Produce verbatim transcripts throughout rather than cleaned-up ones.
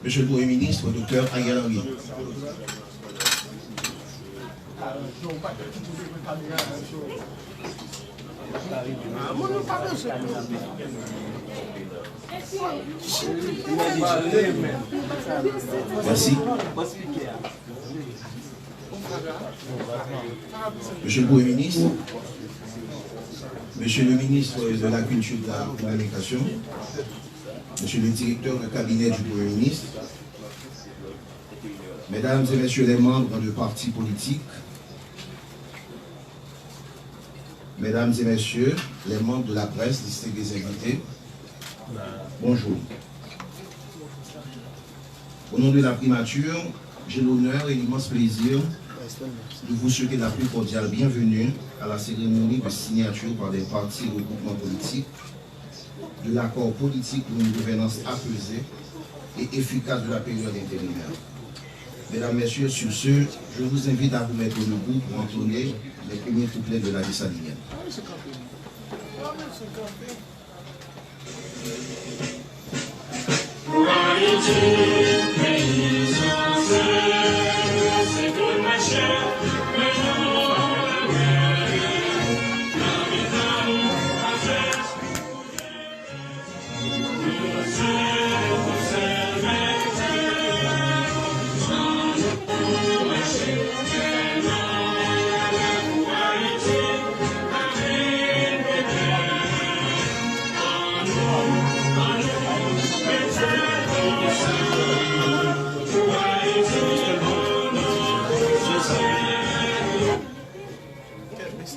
Monsieur le Premier ministre, docteur Ariel Henry. Merci. Monsieur le Premier ministre, Monsieur le ministre de la Culture et de la Communication, Monsieur le directeur de cabinet du Premier ministre, Mesdames et Messieurs les membres de partis politiques, Mesdames et Messieurs les membres de la presse, distingués invités, bonjour. Au nom de la primature, j'ai l'honneur et l'immense plaisir de vous souhaiter la plus cordiale bienvenue à la cérémonie de signature par les partis et regroupements politiques de l'accord politique pour une gouvernance apaisée et efficace de la période intérimaire. Mesdames, Messieurs, sur ce, je vous invite à vous mettre debout pour entonner les premiers couplets de la Dessalinienne.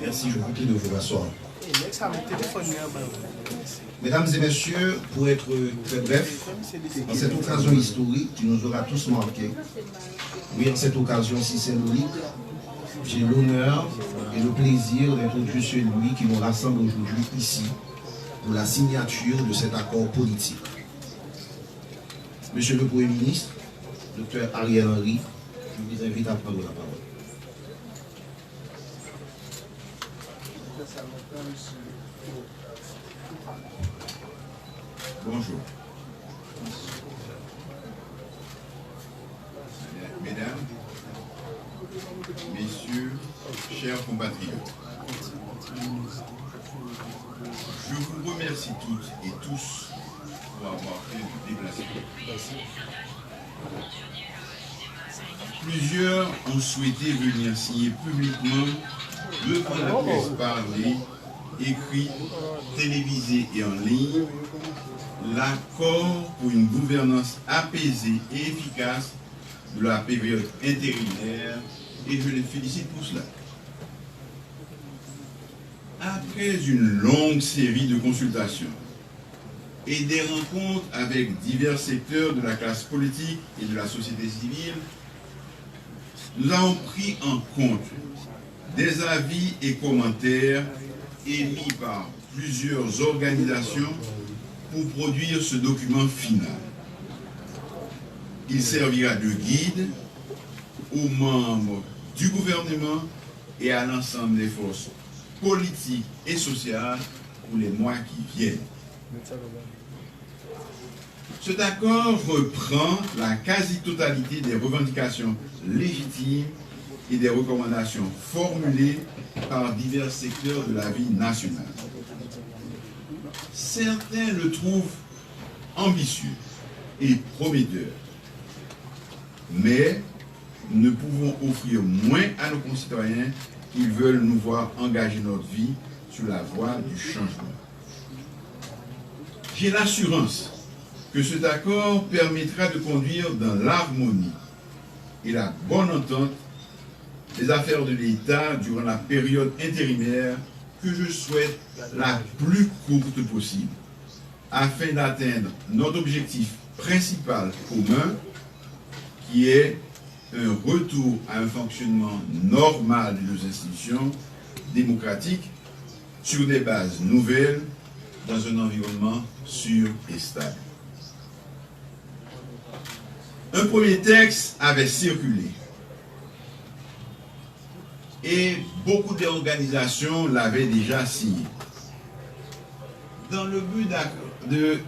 Merci, je vous prie de vous rasseoir. Mesdames et messieurs, pour être très bref, en cette occasion historique qui nous aura tous marqués, oui, en cette occasion si symbolique, j'ai l'honneur et le plaisir d'introduire celui qui nous rassemble aujourd'hui ici pour la signature de cet accord politique. Monsieur le Premier ministre, docteur Ariel Henry, je vous invite à prendre la parole. Bonjour. Mesdames, Messieurs, chers compatriotes, je vous remercie toutes et tous pour avoir fait le déplacement. Plusieurs ont souhaité venir signer publiquement devant la presse parlée, écrite, télévisée et en ligne, l'accord pour une gouvernance apaisée et efficace de la période intérimaire, et je les félicite pour cela. Après une longue série de consultations et des rencontres avec divers secteurs de la classe politique et de la société civile, nous avons pris en compte des avis et commentaires émis par plusieurs organisations pour produire ce document final. Il servira de guide aux membres du gouvernement et à l'ensemble des forces politiques et sociales pour les mois qui viennent. Cet accord reprend la quasi-totalité des revendications légitimes et des recommandations formulées par divers secteurs de la vie nationale. Certains le trouvent ambitieux et prometteur, mais nous ne pouvons offrir moins à nos concitoyens qui veulent nous voir engager notre vie sur la voie du changement. J'ai l'assurance que cet accord permettra de conduire dans l'harmonie et la bonne entente les affaires de l'État durant la période intérimaire que je souhaite la plus courte possible, afin d'atteindre notre objectif principal commun, qui est un retour à un fonctionnement normal de nos institutions démocratiques sur des bases nouvelles, dans un environnement sûr et stable. Un premier texte avait circulé et beaucoup d'organisations l'avaient déjà signé. Dans le but d'ac- de,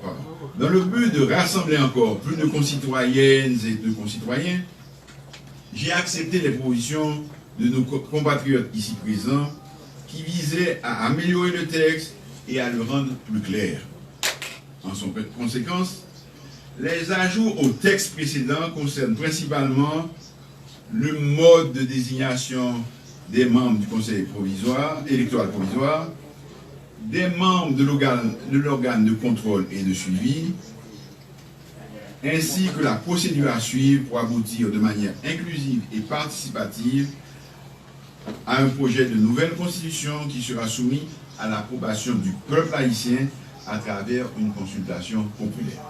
pardon, dans le but de rassembler encore plus de concitoyennes et de concitoyens, j'ai accepté les propositions de nos co- compatriotes ici présents qui visaient à améliorer le texte et à le rendre plus clair. En son conséquence, les ajouts au texte précédent concernent principalement le mode de désignation des membres du Conseil provisoire, électoral provisoire, des membres de l'organe de l'organe de contrôle et de suivi, ainsi que la procédure à suivre pour aboutir de manière inclusive et participative à un projet de nouvelle constitution qui sera soumis à l'approbation du peuple haïtien à travers une consultation populaire.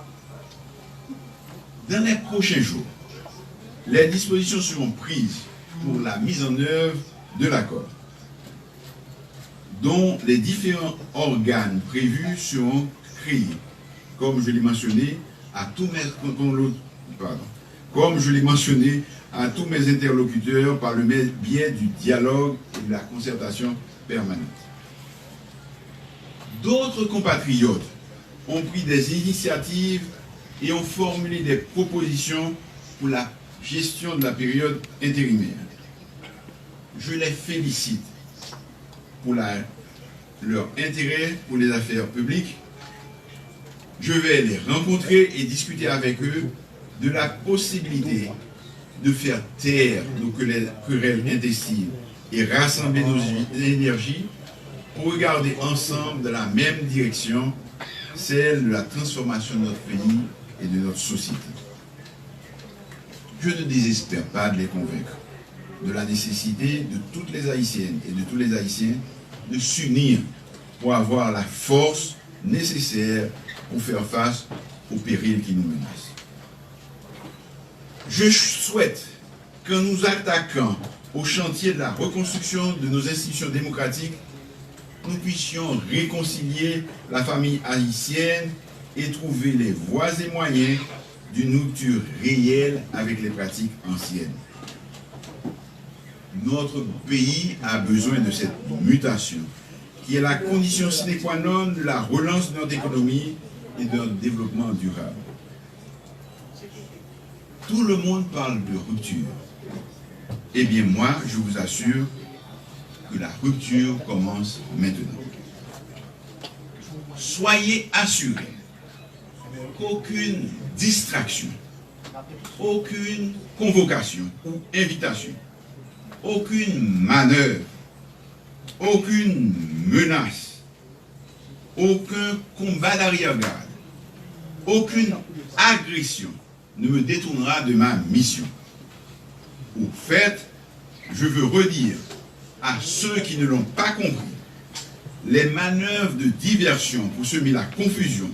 Dans les prochains jours, les dispositions seront prises pour la mise en œuvre de l'accord, dont les différents organes prévus seront créés, comme je l'ai mentionné à tous mes, pardon, comme je l'ai mentionné à tous mes interlocuteurs par le biais du dialogue et de la concertation permanente. D'autres compatriotes ont pris des initiatives et ont formulé des propositions pour la gestion de la période intérimaire. Je les félicite pour la- leur intérêt pour les affaires publiques. Je vais les rencontrer et discuter avec eux de la possibilité de faire taire nos querelles intestines et rassembler nos énergies pour regarder ensemble dans la même direction, celle de la transformation de notre pays et de notre société. Je ne désespère pas de les convaincre de la nécessité de toutes les Haïtiennes et de tous les Haïtiens de s'unir pour avoir la force nécessaire pour faire face aux périls qui nous menacent. Je souhaite qu'en nous attaquant au chantier de la reconstruction de nos institutions démocratiques, nous puissions réconcilier la famille haïtienne et trouver les voies et moyens d'une rupture réelle avec les pratiques anciennes. Notre pays a besoin de cette mutation, qui est la condition sine qua non de la relance de notre économie et de notre développement durable. Tout le monde parle de rupture. Eh bien, moi, je vous assure que la rupture commence maintenant. Soyez assurés qu'aucune distraction, aucune convocation ou invitation, aucune manœuvre, aucune menace, aucun combat d'arrière-garde, aucune agression ne me détournera de ma mission. Au fait, je veux redire à ceux qui ne l'ont pas compris, les manœuvres de diversion pour semer la confusion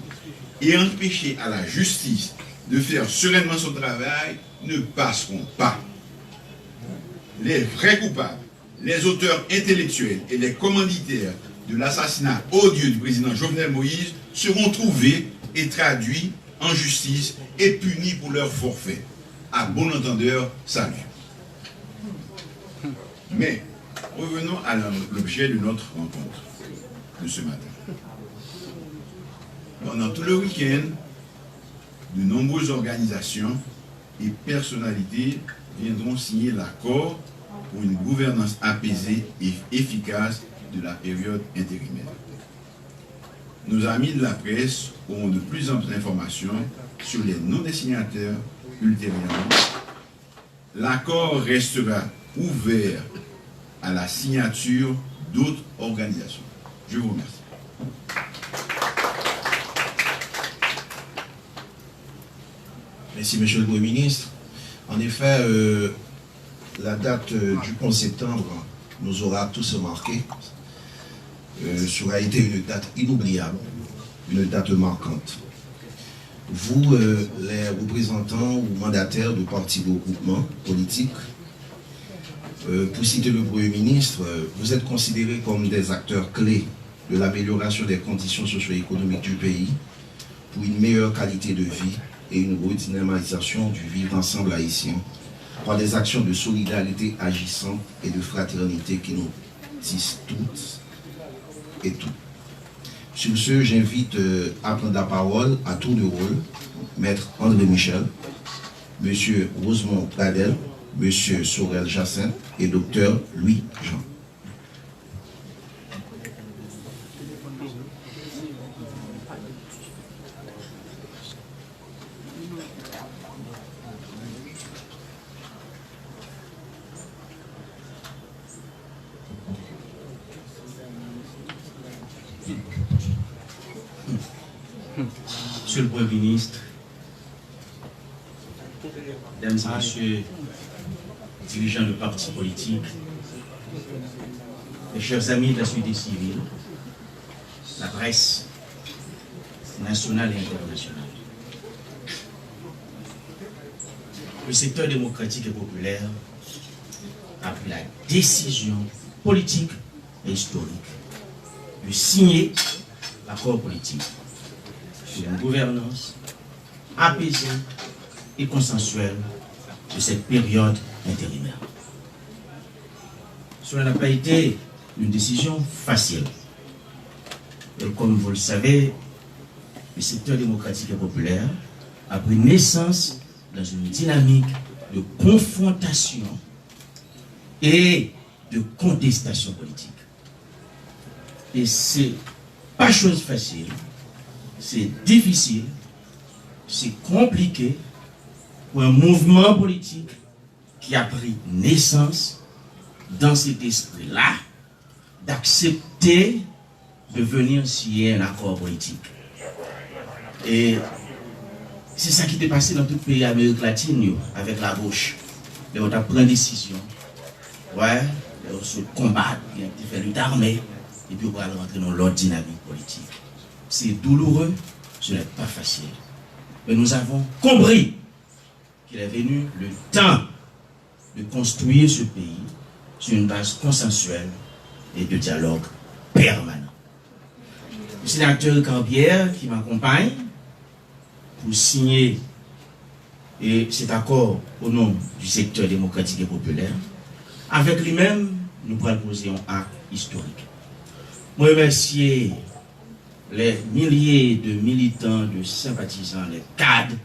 et empêcher à la justice de faire sereinement son travail ne passeront pas. Les vrais coupables, les auteurs intellectuels et les commanditaires de l'assassinat odieux du président Jovenel Moïse seront trouvés et traduits en justice et punis pour leur forfait. À bon entendeur, salut. Mais, revenons à l'objet de notre rencontre de ce matin. Pendant tout le week-end, de nombreuses organisations et personnalités viendront signer l'accord pour une gouvernance apaisée et efficace de la période intérimaire. Nos amis de la presse auront de plus amples informations sur les noms des signataires ultérieurement. L'accord restera ouvert à la signature d'autres organisations. Je vous remercie. Merci, Monsieur le Premier ministre. En effet, euh, la date euh, du onze septembre nous aura tous marqués. Euh, sera été une date inoubliable, une date marquante. Vous, euh, les représentants ou mandataires de partis, de groupements politiques, euh, pour citer le Premier ministre, euh, vous êtes considérés comme des acteurs clés de l'amélioration des conditions socio-économiques du pays pour une meilleure qualité de vie et une redynamisation du vivre ensemble haïtien par des actions de solidarité agissantes et de fraternité qui nous tissent toutes et tous. Sur ce, j'invite euh, à prendre la parole à tour de rôle Maître André Michel, Monsieur Rosemond Pradel, Monsieur Sorel Jacinthe et Docteur Louis Jean. Monsieur le Premier ministre, Mesdames et Messieurs, dirigeants de partis politiques, mes chers amis de la société civile, la presse nationale et internationale, le secteur démocratique et populaire a pris la décision politique et historique de signer l'accord politique sur une gouvernance apaisée et consensuelle de cette période intérimaire. Cela n'a pas été une décision facile. Et comme vous le savez, le secteur démocratique et populaire a pris naissance dans une dynamique de confrontation et de contestation politique. Et c'est pas chose facile, c'est difficile, c'est compliqué pour un mouvement politique qui a pris naissance dans cet esprit-là, d'accepter de venir signer un accord politique. E se sa ki te pase nan tout peyi Amerik Latin yo avèk lagoch. Lè yo t ap pran desizyon, wè, lè yo sot konbat, gen ki te fè lit ame, epi yo pral rantre nan lòt dinamik politik. C'est douloureux, ce n'est pas facile. Mais nous avons compris qu'il est venu le temps de construire ce pays sur une base consensuelle et de dialogue permanent. Le sénateur Ricard Pierre, qui m'accompagne pour signer et cet accord au nom du secteur démocratique et populaire, avec lui-même, nou pral poze yon ak istorik. Mwen remèsye les milliers de militants, de sympathisants, les cadres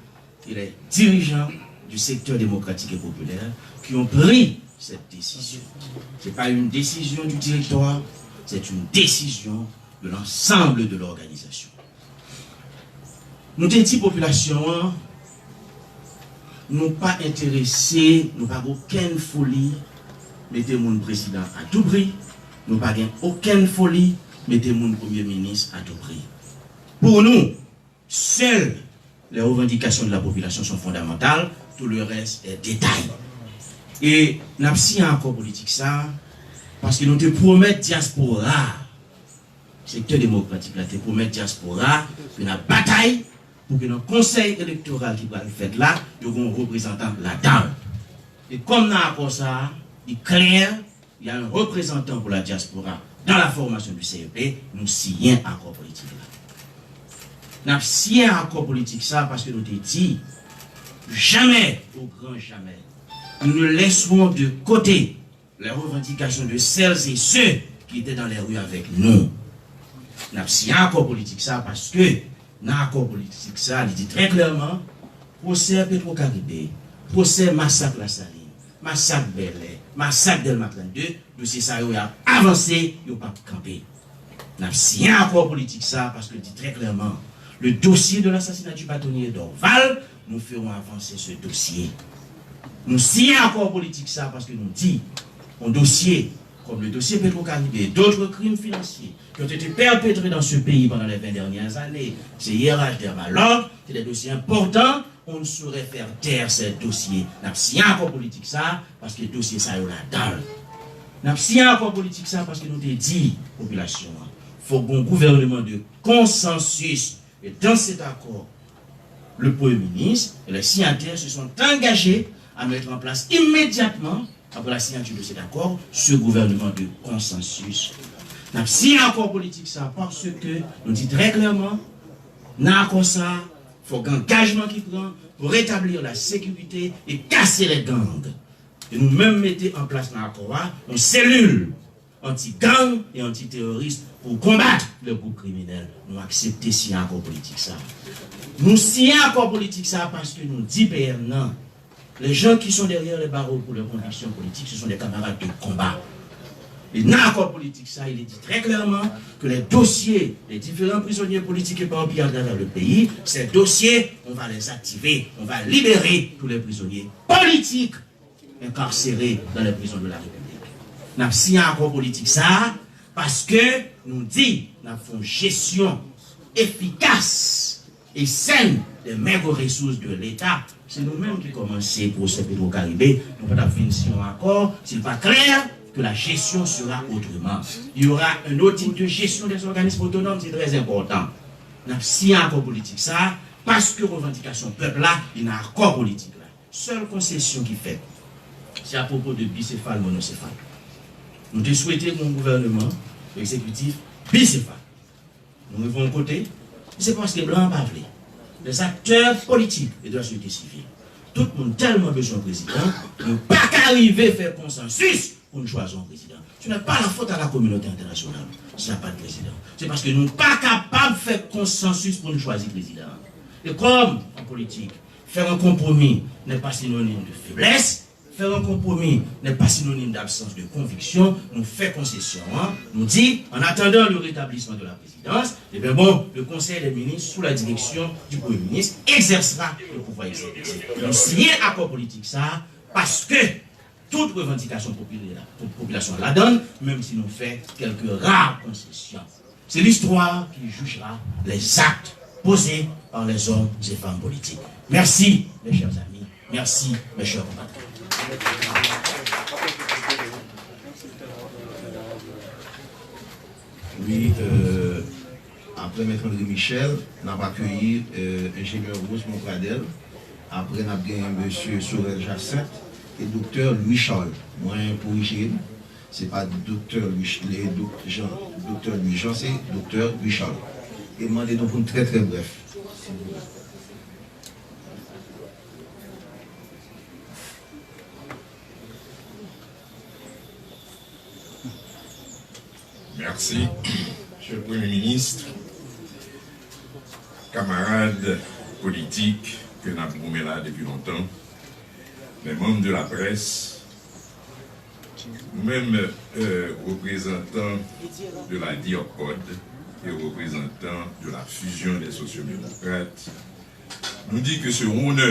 et les dirigeants du secteur démocratique et populaire qui ont pris cette décision. Ce n'est pas une décision du directoire, c'est une décision de l'ensemble de l'organisation. Nou te di popilasyon an, nou pa enterese, nou pa gen okenn foli mete moun prezidan a tou pri, nou pa gen okenn foli mete moun premye minis a tou pri. Pou nou, sèl les revendications de la population sont fondamentales, tout le reste est détail. E n ap siyen akò politik sa a paske nou te pwomèt dyaspora a, sektè demokratik la te pwomèt dyaspora a ke n ap batay pou ke nan konsèy elektoral ki pral fèt la, yo gen yon reprezantan ladan l. E kòm nan akò sa a, li klè, il y a un représentant pour la diaspora dans la formation du C E P, nou siyen akò politik la. N ap siyen akò politik sa paske nou te di, jamais, au grand jamais, nous ne laisserons de côté les revendications de celles et ceux qui étaient dans les rues avec nous. N ap siyen akò politik sa paske nan akò politik sa, li di trè klèman, pwosè Petro Caribe, pwosè masak Lasalin, masak Bèlè, masak Dèlma trannde, dosye sa yo y ap avanse, yo p ap kanpe. N ap siyen akò politik sa paske l di trè klèman, le dossier de l'assassinat du bâtonnier Dorval, nous ferons avancer ce dossier. Nou siyen akò politik sa paske nou di, yon dosye, comme le dossier Petro Caribe et d'autres crimes financiers qui ont été perpétrés dans ce pays pendant les vingt dernières années, C I R H, Dermalog, c'est des dossiers importants, on ne saurait faire taire ces dossiers. N ap siyen akò politik sa paske dosye sa yo ladan l. N ap siyen akò politik sa paske nou te di popilasyon an, fòk gon gouvènman de konsansis. Et dans cet accord, le Premier ministre et les signataires se sont engagés à mettre en place immédiatement, après la signature de cet accord, ce gouvernement de consensus. N ap siyen akò politik sa paske nou di trè klèman, nan akò sa, fòk gen angajman ki pran pou retablir la sécurité et casser les gangs. E nou menm mete an plas nan akò a yon selil anti-gang e anti-teworis pou konbat le group kriminèl. Nou aksepte siyen akò politik sa. Nou siyen akò politik sa paske nou di P M nan, les gens qui sont derrière les barreaux pour leurs convictions politiques, ce sont des camarades de combat. E nan akò politik sa, il est dit très clairement que les dossiers des différents prisonniers politiques éparpillés à travers le pays, ces dossiers, on va les activer, on va libérer tous les prisonniers politiques incarcérés dans les prisons de la République. N ap siyen akò politik sa a paske nou di n ap fè yon jesyon efikas e sèn des maigres ressources de l'État. Se nou menm ki kòmanse pwosè Petro Caribe. Nou pa t ap vin siyen yon akò si l pa klè que la gestion sera autrement. Il y aura un audit de gestion des organismes autonomes, c'est très important. N ap siyen akò politik sa a paske revandikasyon pèp la, li nan akò politik la. Sèl konsesyon ki fèt, se apwopo de bisefal, monosefal. Nou te swete gen yon gouvènman egzekitif bisefal. Nou rive yon kote, se paske blan an pa vle. Les acteurs politiques et de la société civile, tout moun tèlman bezwen yon prezidan, nou pa ka rive fè konsansis pou n chwazi yon prezidan. Ce n'est pas la faute à la communauté internationale s'il n'y a pas de président. Se paske nou pa kapab fè konsansis pou n chwazi prezidan. E kòm, an politik, faire un compromis n'est pas synonyme de faiblesse, faire un compromis n'est pas synonyme d'absence de conviction, nou fè konsesyon an, nou di, en attendant le rétablissement de la présidence, eh bien bon, le Conseil des ministres, sous la direction du Premier ministre, exercera le pouvoir exécutif. Nou siyen akò politik sa a paske tout revandikasyon popilè la, po-, popilasyon an ladan l, menm si nou fè quelques rares concessions. C'est l'histoire qui jugera les actes posés par les hommes et femmes politiques. Merci, mes chers amis. Merci, mes chers compatriotes. Wi, euh, apre Mèt André Michel, n ap akeyi, euh, enjenyè Rosemond Pradel. Apre, n ap genyen mesye Sorel Jacinthe e doktè Louis Charles. Mwen korije m, se pa doktè Louis, le dok-, Jean, doktè Louis Jean, se doktè Louis Charles. E m mande nou pou n trè, trè brèf, silvouplè. Merci. Monsieur le Premier ministre, camarades politiques ke n ap goumen la depi lontan, les membres de la presse, nou menm, euh, reprezantan de la DIRCOD e reprezantan de la Fusion des Sociaux-Démocrates, nou di ke se yon onè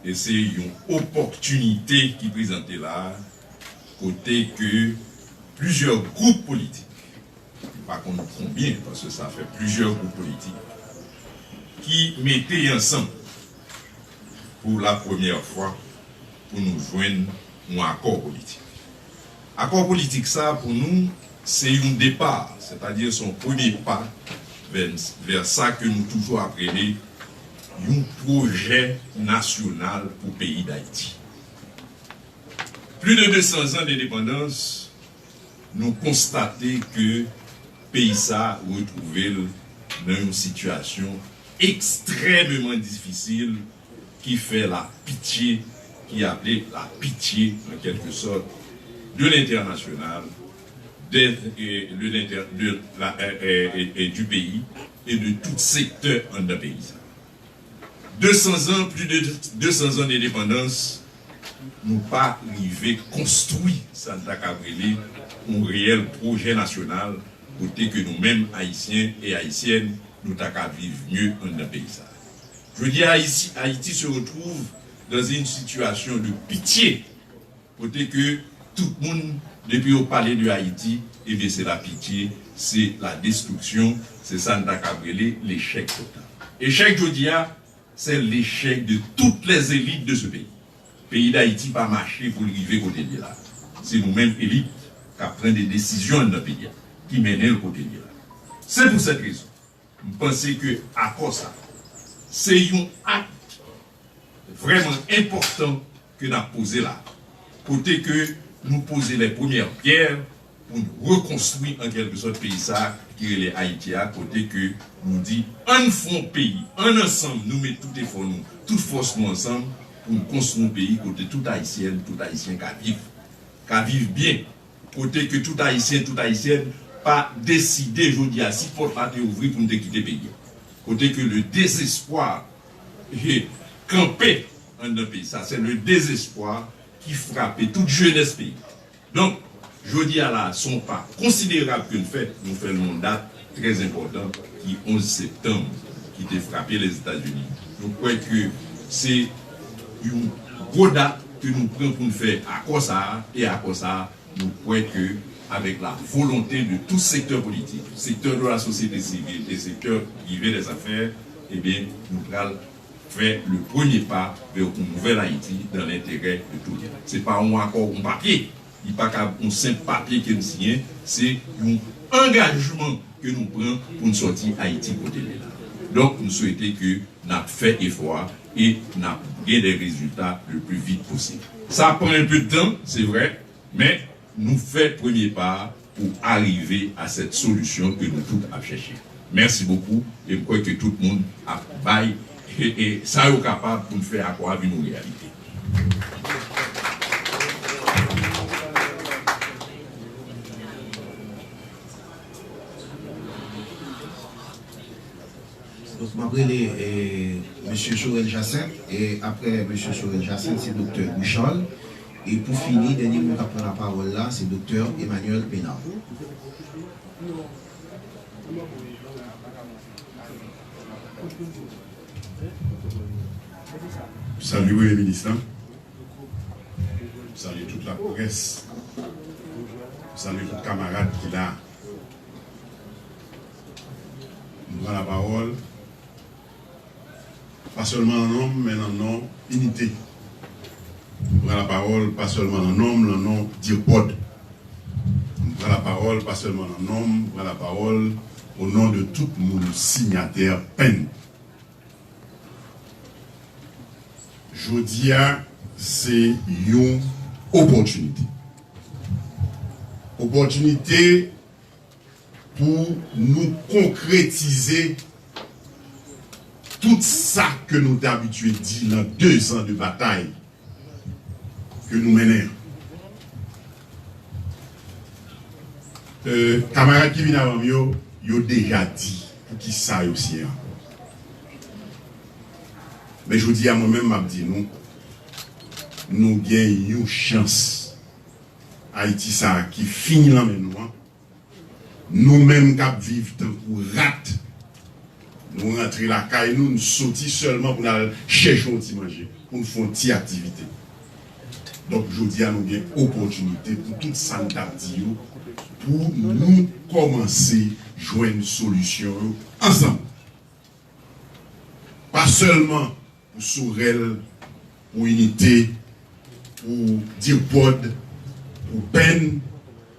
e se yon opòtinite ki prezante la, kote ke plizyè gwoup politik, m pa konn konbyen, paske sa fè plizyè gwoup politik, ki mete ansanm pou la premyè fwa pou nou jwenn yon akò politik. Akò politik sa pou nou, se yon depa, sètadi se yon premye pa vè, vè sa ke nou toujou ap rele yon pwojè nasyonal pou peyi Dayiti. Plis de de san zan dendepandans, nou konstate ke peyi sa retwouve l nan yon sitiyasyon ekstrèmeman difisil ki fè la pitye, ki aple la pitye, an kèlke sòt, de lentènasyonal, de, e, de lentè-, de la, e, e, e, e, du peyi e de tout sektè anndan peyi sa. De san zan, plis de de san zan dendepandans, nou pa rive konstwi sa n ta kab rele yon reyèl pwojè nasyonal, kote ke nou menm Ayisyen e Ayisyèn, nou ta ka viv mye anndan peyi sa. Jodi a, Ayiti, Ayiti se retrouve dans une situation de pitié, kote ke tout moun, depi yo pale de Ayiti, ebyen, se la pitye, se la destriksyon, se sa n ta kab rele lechèk total. Echèk jodi a, c'est l'échec de toutes les élites de ce pays. Peyi Dayiti pa mache pou l rive kote l ye la. Se nou menm elit k ap pran de desizyon anndan peyi a, ki mennen l kote l ye la. Se pou sèt rezon, m panse ke akò sa, se yon ak vrèman enpòtan ke n ap poze la, kote ke nou poze les premières pierres pou n rekonstwi an kèlke sòt peyi sa ki rele Ayiti a, kote ke nou di, ann fè yon peyi, ann ansanm, nou met tout efò nou, tout fòs nou ansanm pou n konstwi yon peyi kote tout Ayisyèn, tout Ayisyen ka viv, ka viv byen, kote ke tout Ayisyen, tout Ayisyèn pa deside jodi a si pòt la te ouvri pou n te kite peyi a. Kote ke le désespoir, eh, kanpe anndan peyi sa. Se le désespoir ki frape tout jenès peyi. Donk, jodi a la, se yon pa konsiderab ke n fè, nou fè l nan yon dat trè enpòtan ki onz septanm, ki te frape Lèzetazini. Nou kwè ke se yon gwo dat ke nou pran pou n fè akò sa a, e akò sa a, nou kwè ke, avec la volonté de tout secteur politique, secteur de la société civile et secteur privé des affaires, ebyen, nou pral fè le premier pas vers une nouvelle Haïti dans l'intérêt de tout. Se pa yon akò, yon papye. Li pa ka yon senp papye ke n siyen. Se yon angajman ke nou pran pou n sòti Ayiti kote l ye la. Donk, nou swete ke n ap fè efò a e n ap gen de rezilta le pli vit posib. Sa pran un peu de temps, c'est vrai, men nou fè premye pa a pou arive a cette solution que nous tous ap chèche. Mèsi bokou, e m kwè ke tout moun ap bay, e, e, sa yo kapab pou n fè akò a vin yon reyalite. Donk, m ap rele, e, mesye Sorel Jacinthe, e apre mesye Sorel Jacinthe, se doktè Louis Charles. E pou fini, dènye moun k ap pran lapawòl la, se doktè Emmanuel Pénard. Salye Premye Minis lan. Salye tout laprès. Salye tout kamarad ki la. M pran lapawòl, pa sèlman nan non m, men nan non Inite. M pran lapawòl, pa sèlman nan non m, nan non DIRPOD. M pran lapawòl, pa sèlman nan non m, m pran lapawòl o non de tout moun siyatè penn. Jodi a, se yon opòtinite. Opòtinite pou nou konkretize tout sa ke nou te abitye di nan de zan de batay ke nou mennen an. E, kamarad ki vin avan m yo, yo deja di poukisa yo siyen akò. Men jodi a, mwen menm, m ap di nou, nou gen yon chans. Ayiti sa a ki fini nan men nou an, nou menm k ap viv tankou rat, nou rantre lakay nou, n soti sèlman pou n al chèche yon ti manje, pou n fè yon ti aktivite. Donk, jodi a, nou gen opòtinite pou tout sa n t ap di yo, pou nou kòmanse jwenn solisyon yo ansanm. Pa sèlman pou Sorel, pou Inite, pou DIRPOD, pou penn,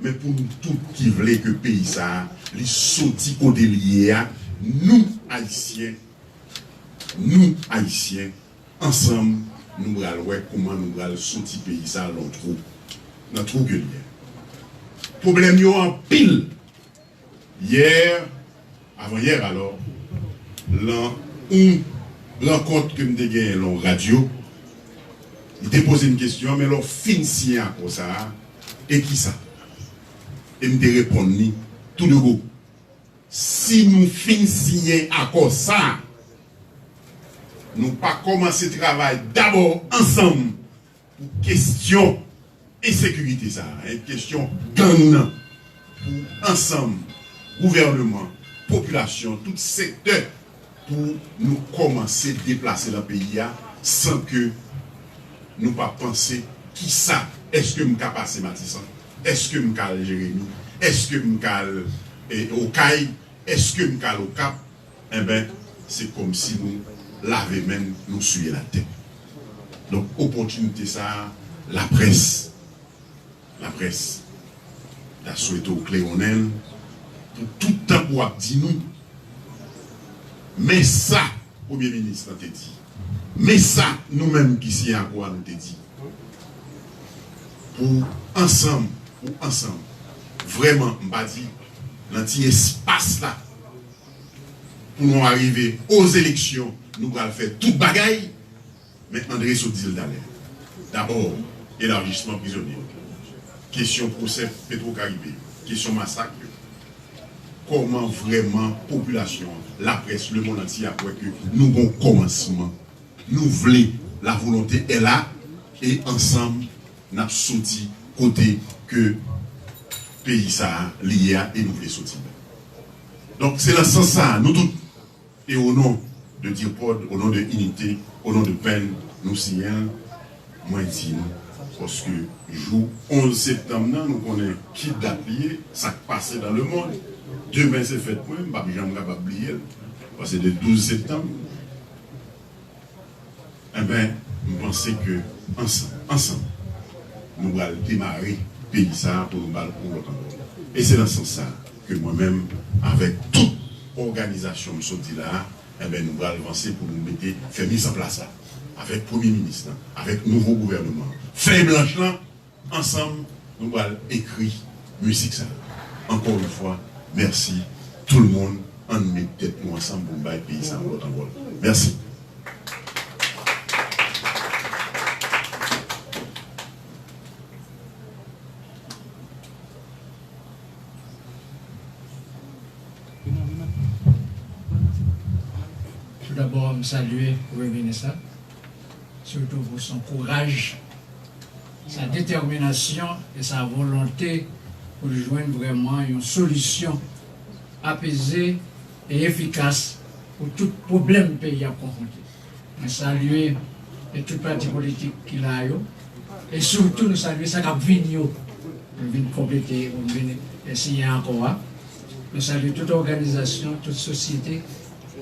men pou nou tout ki vle ke peyi sa a, li soti kote li ye a, nou Ayisyen, nou Ayisyen, ansanm, nou pral wè kòman nou pral soti peyi sa a nan twou, nan twou ke li ye. Pwoblèm yo anpil. Yè, avan yè alò, Lan yon rankont ke m te genyen lan yon radyo, li te poze m kesyon, men lè w fin siyen akò sa a, e kisa? E m te reponn li tou de go, si nou fin siyen akò sa a, nou pa kòmanse travay dabò ansanm pou kesyon ensekirite sa a, kesyon gang nan, pou ansanm gouvènman, popilasyon, tout sektè, pou nou kòmanse deplase lan peyi a san ke nou pa panse kisa, èske m ka pase Matisan, èske m ka al Jeremi, èske m ka al, e, Okay, èske m ka al Okap, enben, se kòmsi nou lave men n, nou siye latè. Donk, opòtinite sa a, laprès, laprès, ta swete w klewonnen l pou tout tan pou w ap di nou, men sa Premye Minis lan te di, men sa nou menm ki siyen akò a nou te di, pou ansanm, pou ansanm, vrèman, m pa di, lan ti espas la, pou nou arive ozeleksyon, nou pral fè tout bagay, men Andre sot di l talè. Dabò, elajisman prizonye, kesyon pwosè Petwokaribe, kesyon masak yo, kòman vrèman popilasyon an, laprès, lemonn antye ap wè ke nou gon kòmansman. Nou vle, la volonté est là, e ansanm, n ap soti kote ke peyi sa a li ye a e nou vle soti. Donk, se nan sans sa a, nou tout, e o non de DIRPOD, o non de Inite, o non de Pen, nou siyen l, mwen di nou, paske jou onz septanm nan, nou konnen ki dat li ye, sa k pase dans le monde. Demen se fèt mwen, m p ap janm kapab bliye l, paske de douz septanm, enben, m panse ke ansanm, ansanm, nou pral demare peyi sa a pou nou ba l yon lòt anvòl. E se nan sans sa a ke mwen menm, avèk tout òganizasyon m sot di la a, enben, nou pral vanse pou nou mete, fè mizanplas la, avèk Premye Minis lan, avèk nouvo gouvènman an, fèy blanch lan, ansanm, nou pral ekri mizik sa a. Encore une fois, merci tout le monde. Ann met tèt nou ansanm pou n bay peyi sa a yon lòt anvòl. Mèsi. Tout d'abord, m salye Premye Minis la, sitou pou son kouraj, sa detèminasyon e sa volonte pou l jwenn vrèman yon solisyon apeze e efikas pou tout pwoblèm peyi a ap konfwonte. Mwen salye e tout pati politik ki la yo, e sitou nou salye sa k ap vini yo, pou n vin konplete, pou n vin, e, siyen akò a. Nou salye tout òganizasyon, tout sosyete,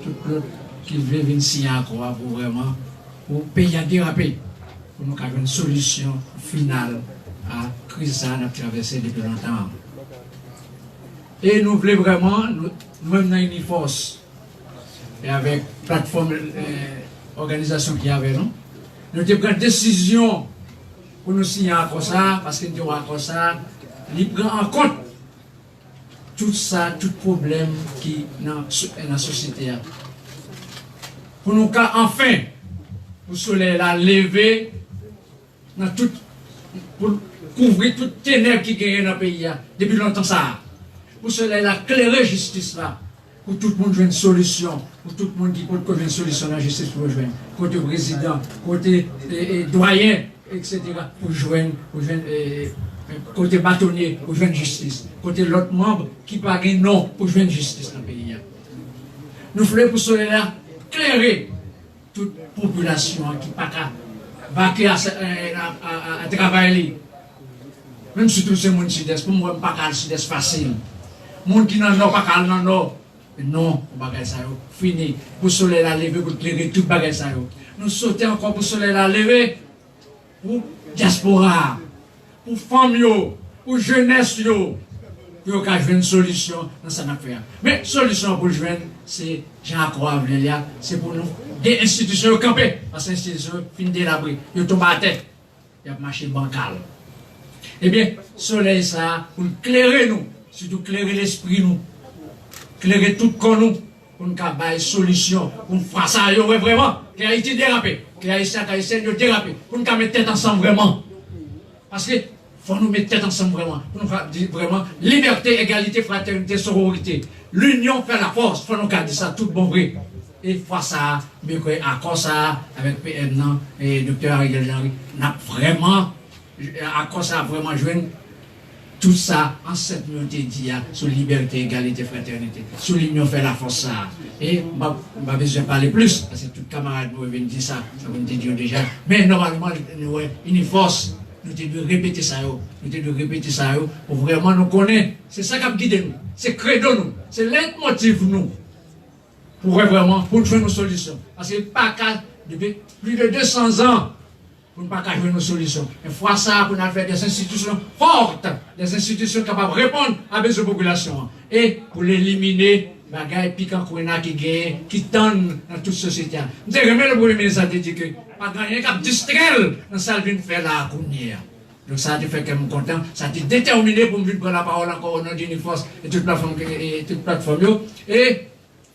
tout lòt ki vle vin siyen akò a pou vrèman, pou peyi a derape, pou nou ka jwenn solisyon final a kriz sa a n ap travèse depi lontan an. E nou vle vrèman, nou, nou menm nan Inifòs, e avèk platfòm, e, òganizasyon ki avè nou, nou te pran desizyon pou nou siyen akò sa a, paske n te wè akò sa a, li pran an kont tout sa, tout pwoblèm ki nan so-, nan sosyete a. Pou nou ka anfen, pou solèy la leve nan tout, pou l kouvri tout tenèb ki genyen nan peyi a depi lontan sa a. Pou solèy la klere jistis la, pou tout moun jwenn solisyon, pou tout moun ki potko jwenn solisyon nan jistis pou yo jwenn. Kote prezidan, kote, e, e, dwayen, etsetera, pou jwenn, pou jwenn, e, e, kote batonye, pou jwenn jistis, kote lòt manm ki pa gen non pou jwenn jistis nan peyi a. Nou vle pou solèy la klere tout popilasyon an ki pa ka vake a, a, a, a, a travay li. Menm sitou se moun Sidès, pou m wè m pa ka al Sidès fasil. Moun ki nan Nò pa ka al nan Nò. Non, pou bagay sa yo fini. Pou solèy la leve, pou l klere tout bagay sa yo. Nou swete ankò pou solèy la leve, pou dyaspora a, pou fanm yo, pou jenès yo, pou yo ka jwenn solisyon nan sa n ap fè a. Men solisyon an pou l jwenn, se jan akò a vle l la, se pou nou, de enstitisyon yo kanpe, paske enstitisyon yo fin delabre, yo tonbe atè, y ap mache bankal. Ebyen, solèy sa a, pou l klere nou, sitou klere lespri nou, klere tout kò nou, pou n ka bay solisyon, pou n fwa sa yo wè vrèman ke Ayiti derape, ke Ayisyen ak Ayisyèn yo derape, pou n ka met tèt ansanm vrèman. Paske fò nou met tèt ansanm vrèman, pou nou ka di vrèman libète, egalite, fratènite, sororite. Linyon fè lafòs, fò nou ka di sa tout bon vre. E fwa sa a, mwen kwè akò sa a avèk P M nan, e Doktè Ariel Henry, n ap vrèman, akò sa a vrèman jwenn tout sa ansèt nou yo te di a sou libète, egalite, fratènite, sou linyon fè lafòs sa a. E m pa, m pa bezwen pale plis, paske tout kamarad nou yo vin di sa, sa moun te di yo deja. Men nòmalman, nou wè, Inifòs, nou te dwe repete sa yo, nou te dwe repete sa yo, pou vrèman nou konnen, se sa k ap gide nou, se kredo nou, se lètmotiv nou, pou wè vrèman, pou n jwenn yon solisyon. Paske pa ka, depi plis de de san zan, pou n pa ka jwenn yon solisyon. Men fwa sa a, pou n al fè des institutions fortes, des institutions kapab reponn a bezwen popilasyon an. E pou n elimine bagay pikan kwena ki genyen, ki tann nan tout sosyete a. M te renmen lè Premye Minis la te di ke pa gen anyen k ap distrè l nan sa l vin fè la a kounye a. Donk, sa te fè kè m kontan, sa te detèmine pou m vin pran lapawòl ankò o non de Inifòs e tout platfòm, e tout platfòm yo. E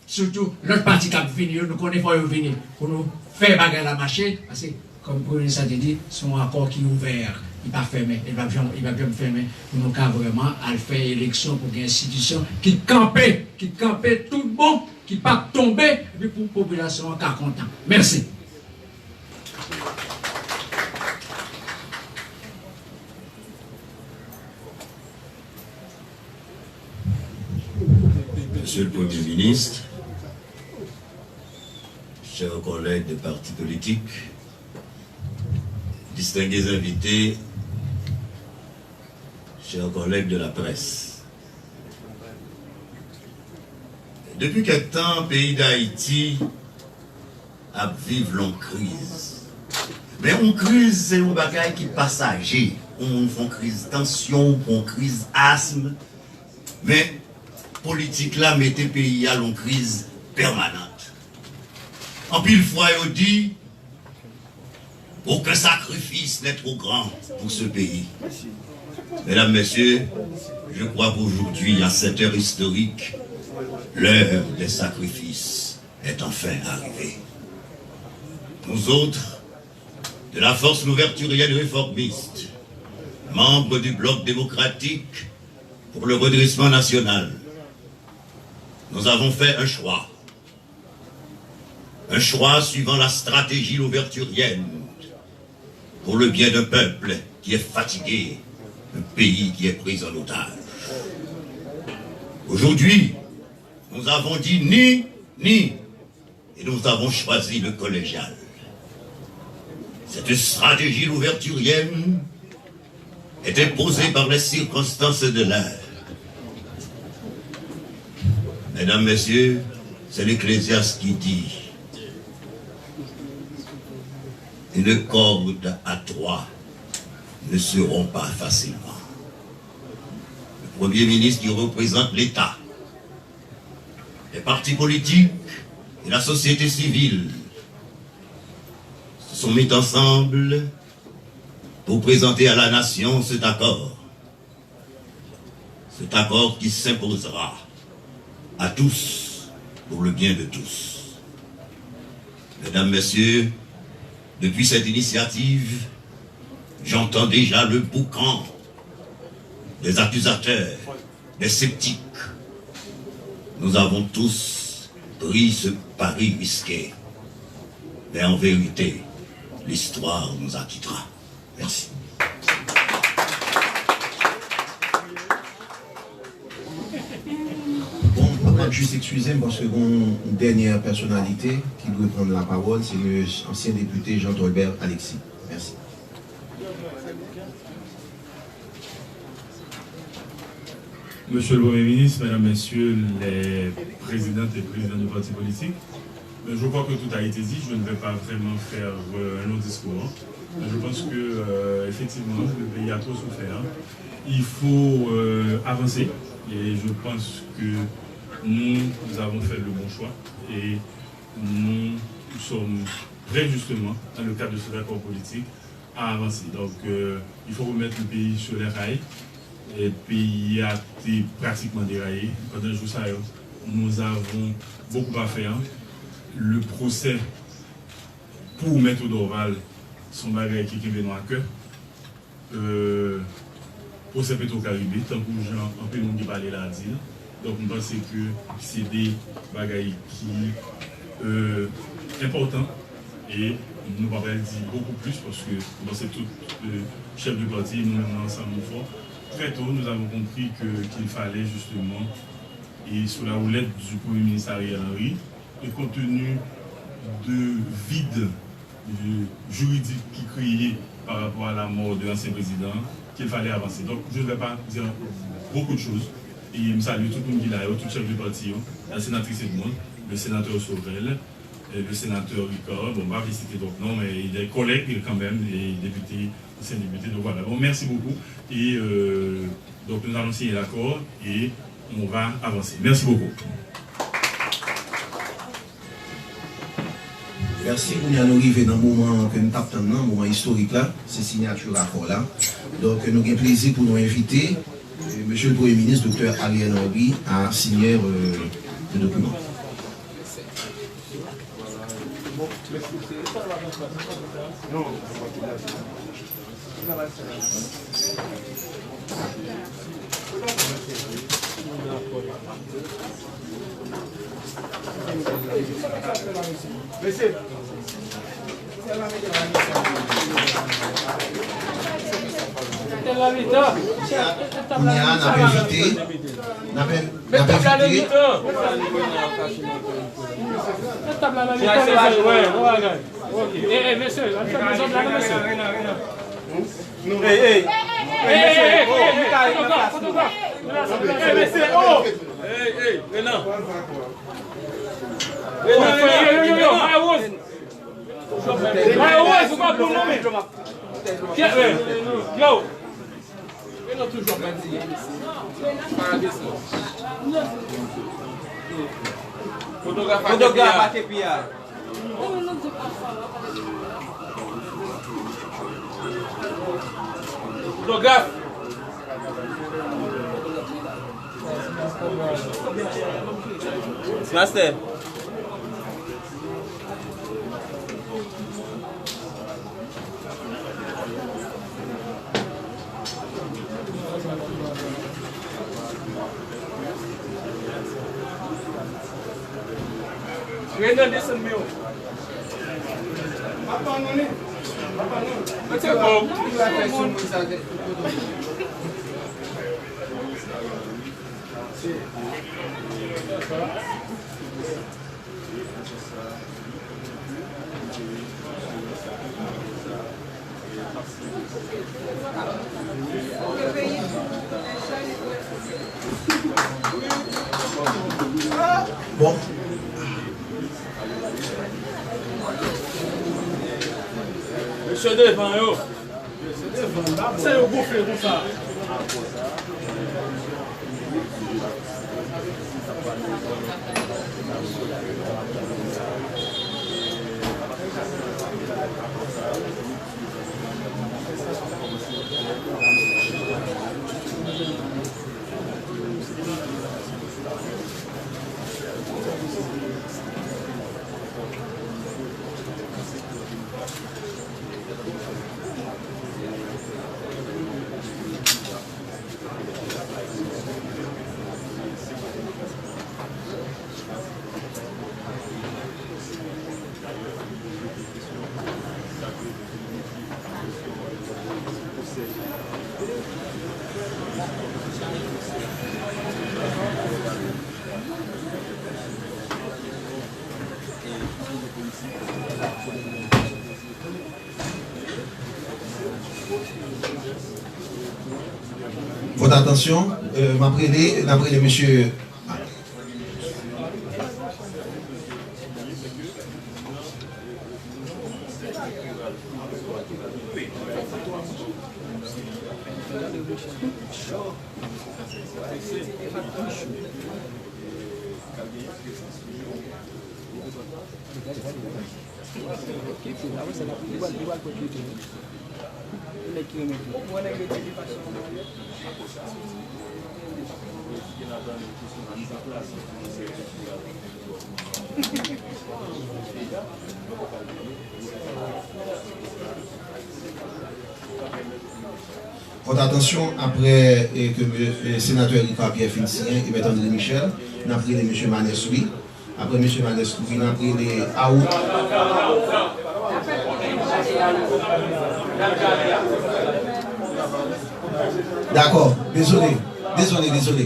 sitou lòt pati k ap vini yo, nou konnen fò yo vini pou nou fè bagay la mache, paske kòm Premye Minis la te di, se yon akò ki ouvè, li pa fèmen, li p ap janm, li p ap janm fèmen, pou nou ka vrèman al fè eleksyon, pou gen enstitisyon ki kanpe, ki kanpe tout bon, ki p ap tonbe, epi pou popilasyon an ka kontan. Mèsi. Monsieur le Premier ministre, chers collègues des partis politiques, distingués invités, chers collègues de la presse. Depi kèk tan, peyi Dayiti ap viv yon kriz. Men yon kriz se yon bagay ki pasaje. Yon moun fè yon kriz tansyon, yon kriz asm. Men politik la mete peyi a lan yon kriz pèmanant. Anpil fwa yo di, aucun sacrifice n'est trop grand pour ce pays. Mesdames, Messieurs, je crois qu'aujourd'hui, à cette heure historique, l'heure des sacrifices est enfin arrivée. Nous autres, de la force louverturienne réformiste, membres du Bloc démocratique pour le redressement national, nous avons fait un choix. Un choix suivant la stratégie louverturienne pour le bien d'un peuple qui est fatigué, un pays qui est pris en otage. Aujourd'hui, nous avons dit ni, ni, et nous avons choisi le collégial. Cette stratégie louverturienne est imposée par les circonstances de l'heure. Mesdames, Messieurs, c'est l'Ecclésiaste qui dit, une corde à trois ne se rompt pas facilement. Le Premier ministre qui représente l'État, les partis politiques et la société civile se sont mis ensemble pour présenter à la nation cet accord. Cet accord qui s'imposera à tous pour le bien de tous. Mesdames, Messieurs, depuis cette initiative, j'entends déjà le boucan des accusateurs, des sceptiques. Nous avons tous pris ce pari risqué. Mais en vérité, l'histoire nous acquittera. Merci. Bon, m ap jis eskize m paske gen yon dènyè pèsonalite ki dwe pran lapawòl, se ansyen depite Jean Tholbert Alexis. Mèsi. Monsieur le Premier ministre, Mesdames, Messieurs les présidentes et présidents de partis politiques, je crois que tout a été dit, je ne vais pas vraiment faire euh, un long discours. Hein. Je pense que euh, effectivement, le pays a trop souffert. Il faut euh, avancer et je pense que nous, nous avons fait le bon choix et nous sommes prêts justement dans le cadre de cet accord politique a avanse. Donk, il faut remettre le pays sur les rails. Peyi a te pratikman deraye pandan jou sa yo. Nous avons beaucoup à faire. Le procès pour Maître Dorval, se yon bagay ki kenbe nou a kè. Euh, pwosè Petro Caribe, tankou jan anpil moun ki pale la di l. Donk, m panse ke se de bagay ki, euh, enpòtan. E nou pa pral di beaucoup plus, paske m panse tout, euh, chèf de parti, nou menm nan ansanm nou fò. Très tôt, nous avons compris que, qu'il fallait justement, et sous la houlette du Premier ministre Ariel Henry, et compte tenu de vide, euh, juridique qui créait par rapport à la mort de l'ancien président, qu'il fallait avancer. Donc, je ne vais pas dire beaucoup de choses. Et m salye tout moun ki la yo, tout chèf de parti yo, la sénatrice Edmonde, le sénateur Sorel, euh, le sénateur Ricard, bon, m pa vle site dòt non, men des collègues quand même, des députés, anciens députés, donc voilà. Bon, merci beaucoup. Et, euh, donc, nous allons signer l'accord et on va avancer. Merci beaucoup. Mèsi. Kounye a nou rive nan moman ke n t ap tann nan, moman istorik la, se siyati akò la. Donk, nou gen plezi pou nou envite, euh, Mesye le Premye Minis, Doktè Ariel Henry, a siyen, euh, le dokiman. Kounye a, n ap envite, n ap en-, n ap envite. Ok. Ey, ey, mesye, ann fè dezòd la, non, mesye. Ey, ey. Ey, mesye, oh, nou ka rive nan plas nou. Ey, mesye, oh. Ey, ey, Renan. Renan, Renan. Yo, yo, yo, yo, Mayo Rose. Mayo Rose, ou pa bon non, men. Yo. Fotograf ak epi a. Fotograf ak epi a. Fotograf. Master. Renan, desann men w. Mete bon. Bon. Mesye devan yo. Sa yo gonfle konsa. Vòt atansyon, euh, m ap rele, n ap rele mesye. Fòt atansyon, apre, e, ke me-, e, senatè Ricard Pierre fin siyen e Mèt André Michel, n ap rele mesye Manès Louis. Apre mesye Manès Louis, n ap rele Awo. Dakò, dezole, dezole, dezole.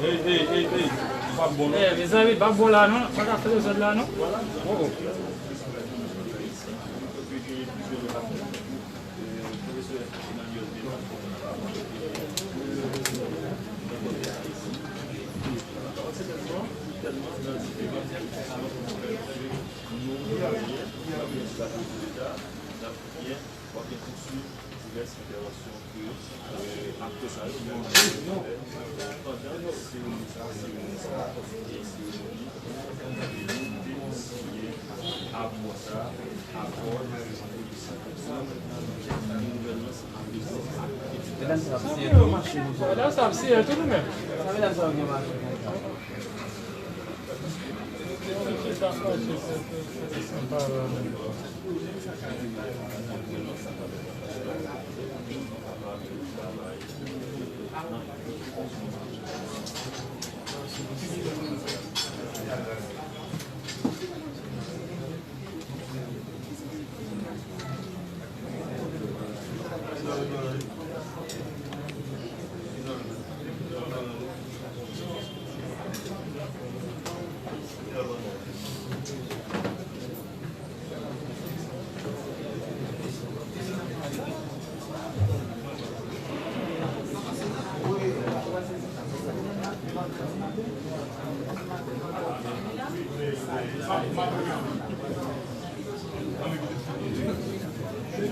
Hey, hey, hey, hey, pa bon non. Eh, mezanmi, pa bon la non. Sa ka fè dezòd la non. Oh, oh. Medam sa ap siyen tou nou menm. Sa medam sa ap gen mache konsa.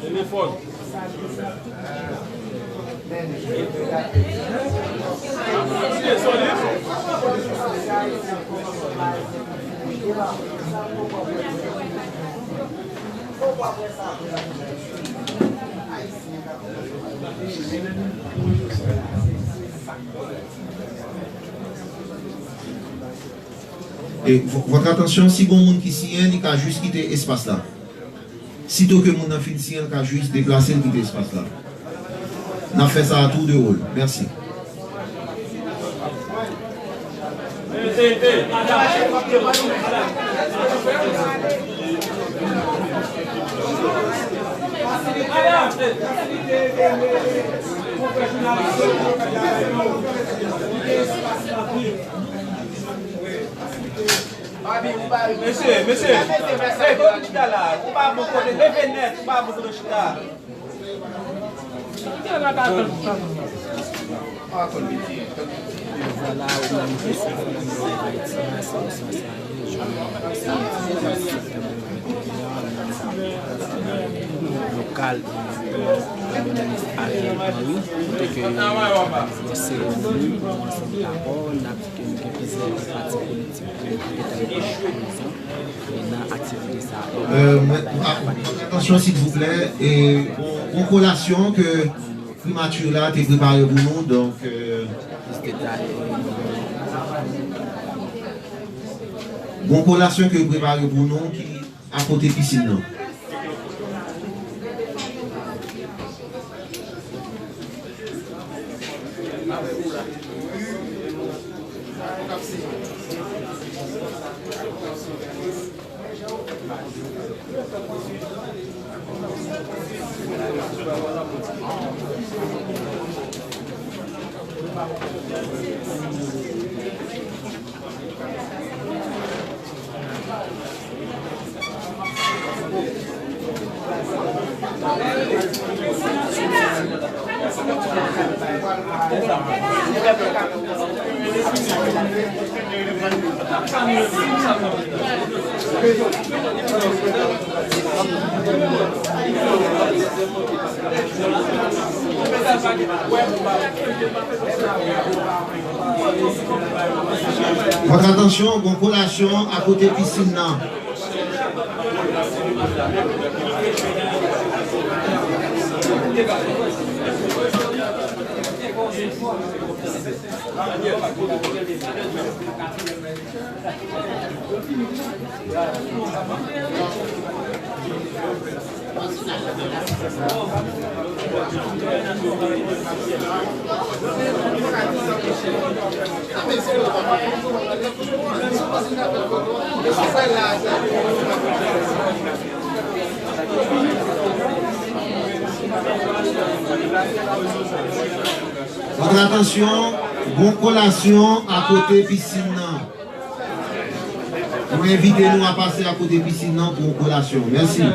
Telefòn. E, v-, votre attention, si gon moun ki siyen, li ka jis kite espas la. Sito ke moun nan fin siyen, l ka jis deplase l kite espas la. N ap fè sa a tou de wòl. Mèsi. Mesye, mesye, e, kote w chita la? Ou pa bon kote, leve nèt, ou pa bon kote w chita. Vwala, ou menm ki sou Flamingo Ayiti a, se konsa sa ye. Jodi a, se yon ti lokal, e, Premye Minis Ariel Henry, kote ke yo òganize yon seremoni, yon ansanm dakò, n ap di ke nou gen plizyè pati politik ki gentan rive prezan, e, nan aktivite sa a. Euh, mwen, a, atansyon, silvouplè, e, gon, gon kolasyon ke primati la te prepare pou nou, donk, euh, gon kolasyon ke yo prepare pou nou ki akote pisin nan. Votre attention, gon kolasyon akote pisin nan. Votre attention, gon kolasyon akote pisin nan. Mwen envite nou a pase akote pisin nan pou yon kolasyon. Mèsi.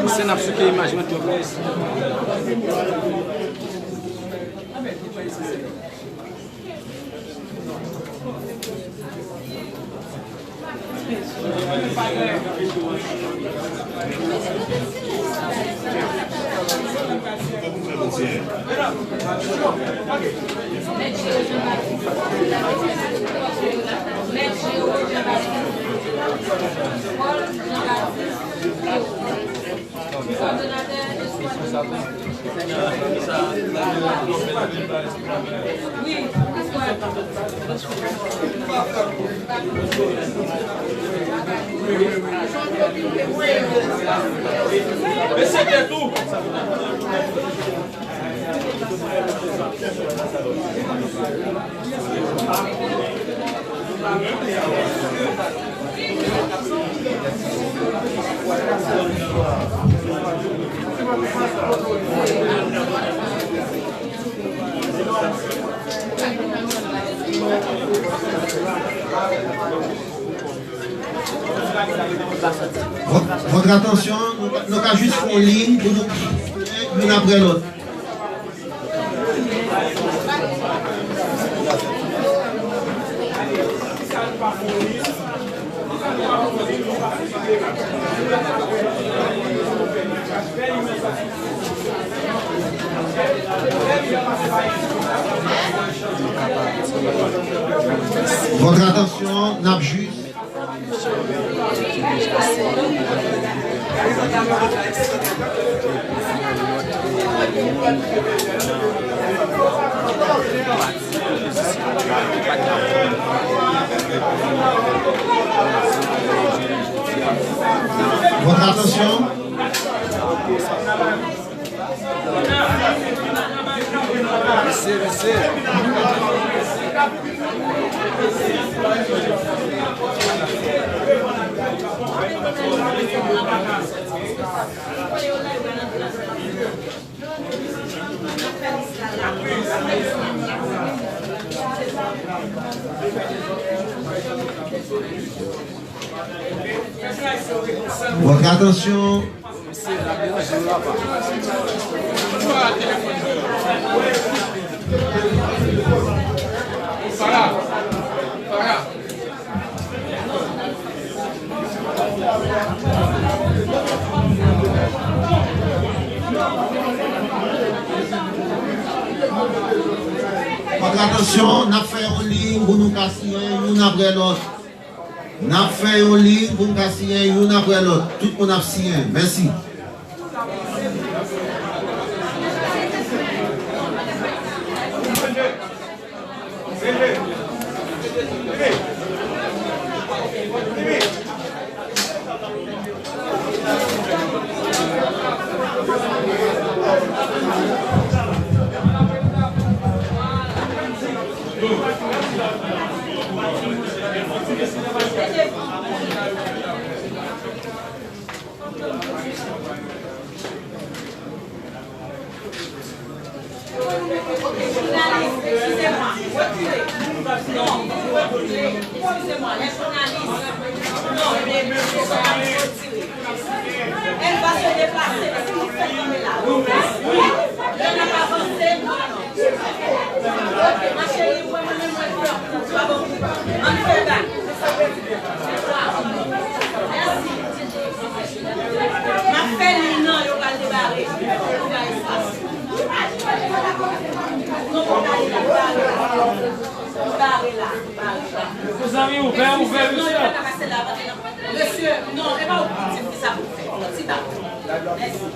Misye n ap souke imaj mwen twòp. Mesye tèt ou. Vòt, vòt atansyon, nou ka, nou ka jis fè yon liy pou nou, youn apre lòt. Vòt atansyon, n ap jis. Vòt atansyon. Mesye, mesye. Votre attention. Fòk atansyon, n ap fè yon liy pou nou ka siyen youn apre lòt. N ap fè yon liy pou n ka siyen youn apre lòt. Tout moun ap siyen. Mèsi. Jounalis, excusez-moi, reculez. Non, reculez. Excusez-moi, les journalistes. Non, les journalistes, retirez. Elle va se déplacer. Est-ce que vous faites comme là ? Oui. Lè n ap avanse, non, non. Ok, ma chérie, ou wè mwen menm mwen pè. Bravo. Ann fè bak. Mèsi. M ap fè liy nan, yo pral debare. Yo ba espas. Non, pou gade la, bare la. Bare la, bare la. Mezanmi, ouvè, ouvè, mesye. Mesye, non, e pa ou ki di m ki sa pou fè. Ti ba. Mèsi.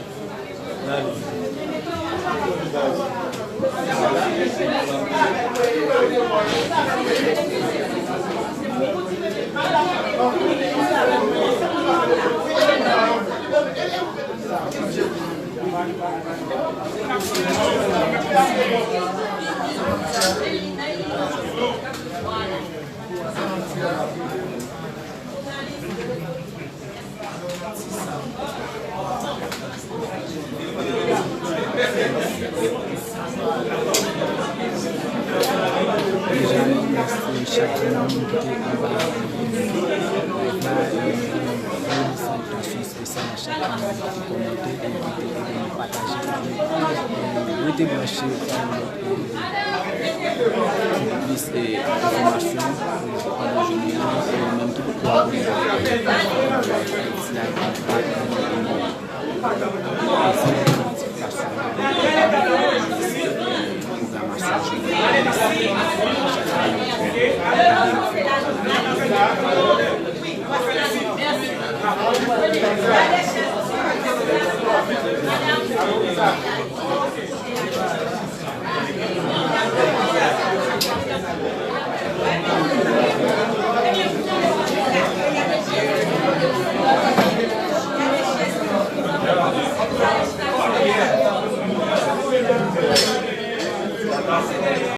Deja, nou remèsye chak grenn moun ki te anba live la, e nou voye yon saltasyon espesyal a chak moun ki te kòmante, e ki te ede nou pataje videyo. E rete branche pou lòt, e pou plis, e enfòmasyon, e pandan jounen an, e ou menm ki poko abòne avèk nou, ti like nou, pataje videyo. Pwogramasyon jounen an, chak moun gade nou fè pati.